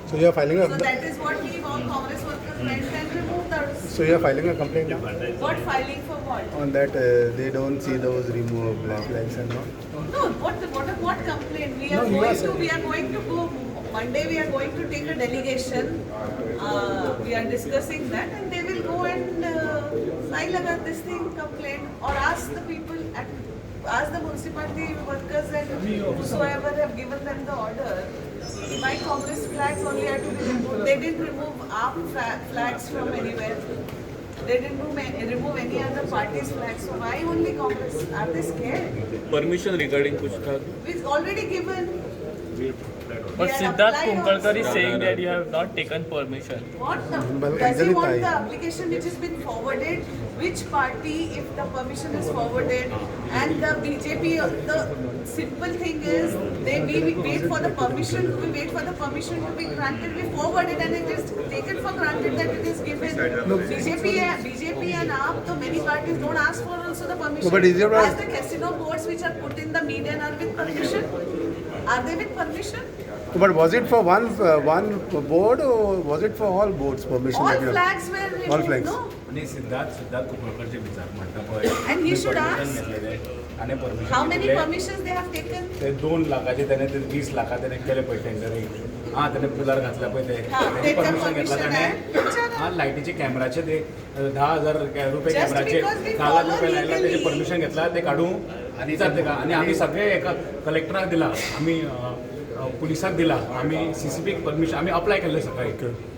So you are filing So a that is what we all Congress workers went and removed those. So you are filing a complaint now What filing for what? On that they don't see those remove black flags and all. No, what complaint? We No, are you are going to saying. We are going to go Monday. We are going to take a delegation. We are discussing that, and they will go and file about this thing complaint or ask the people at ask the municipality workers and whosoever have given them the order. Why Congress flags only are to be removed? They didn't remove AAP flags from anywhere. They didn't remove any other party's flags. So why only Congress? Are they scared? Permission regarding कुछ था? It's already given. But We had Siddharth applied Kunkalkar is also. Saying that you have not taken permission. What the, Well, does he actually, want I- the application which has been forwarded? Which party, if the permission is forwarded, and the BJP, the simple thing is, they we wait for the permission, we wait for the permission to be granted, we forward it and it is taken for granted that it is given. BJP and AAP, the many parties don't ask for also the permission. No, but is it- As the casino boards which are put in the median are with permission? Are they with permission? But was it for one board or was it for all boards permission? All that you have- flags were removed, All flags. no? आनी सिद्धार्थ कुंकळकर जे विचार म्हणटा पळय, And he should permission ask. घेतलेले आनी permission How many घेतले. Permissions they have taken? ते 2 लाखाचे त्याने, ते 20 लाखा त्याने केले पळय टेंडरींग. हा, त्याने पुलार घातला पळय ते. हा, त्याने तेचं परमिशन घेतला permission त्याने. आहे. विचारा. हा, लायटीचे कॅमेराचे ते 10,000 रुपये Just कॅमेराचे because we 10 lakh follow रुपये लायला, त्याचे legally. Permission घेतला ते काढूं आनी विचार तेका. आनी आमी सगळे एका कलेक्टराक दिला, आमी अ, अ, पुलिसाक दिला, आमी सीसीपीक परमिशन आमी अप्लाय केल्ले सकाळी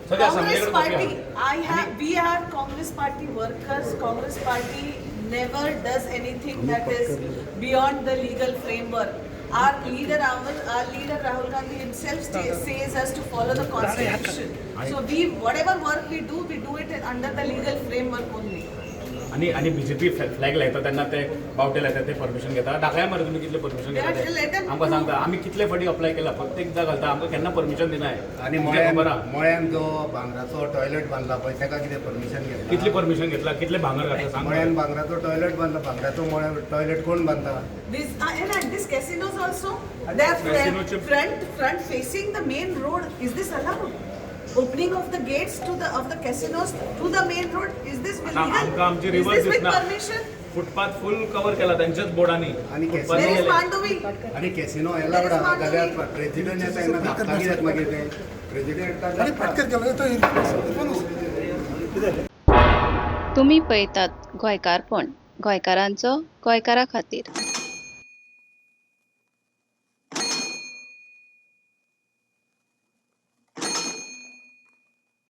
सगळे आसा Congress आमचे कडेन copy party, आहा. I have, we are Congress party workers. Congress party never does anything that is beyond the legal framework. Our leader, our leader Rahul Gandhi himself says us to follow the constitution. So we, whatever work we do it under the legal framework only. आनी आनी BJP flag लायता तेन्ना ते बावटे लायता ते permission घेता? दाखया मरे तुमी कितले परमिशन घेता Let- let ते. Them आमकां सांगता, आमी कितले फावटी अप्लाय केला, प्रत्येकदा घालता, आमकां केन्ना परमिशन दिनाय. आनी तुमकां खबर आहा. मळ्यान जो भांगराचो टॉयलेट बांदला पळय, ताका कितें परमिशन घेतला? कितले परमिशन घेतला, कितले भांगर घातला, सांग. मळ्यान भांगराचो टॉयलेट बांदला. भांगराचो मळ्यान टॉयलेट कोण बांदता? This and this casinos also, they are front facing the main road. Is this allowed? Opening of the gates to the of the casinos to the main road, is this आमकां legal? आमची Is river this with दिसना. Permission? Footpath full cover केला त्यांच्याच बोर्डांनी. आनी footpath Where is केले. Mandovi? आनी casino allowed आहा जाल्यार प्रेजिडेंट येता तेन्ना धापता कित्याक मागीर ते प्रेजिडेंट? अरे, पटकर केलं तो इरफान. तुमी पळयतात गोंयकारपण, गोंयकारांचो गोंयकारा खातीर.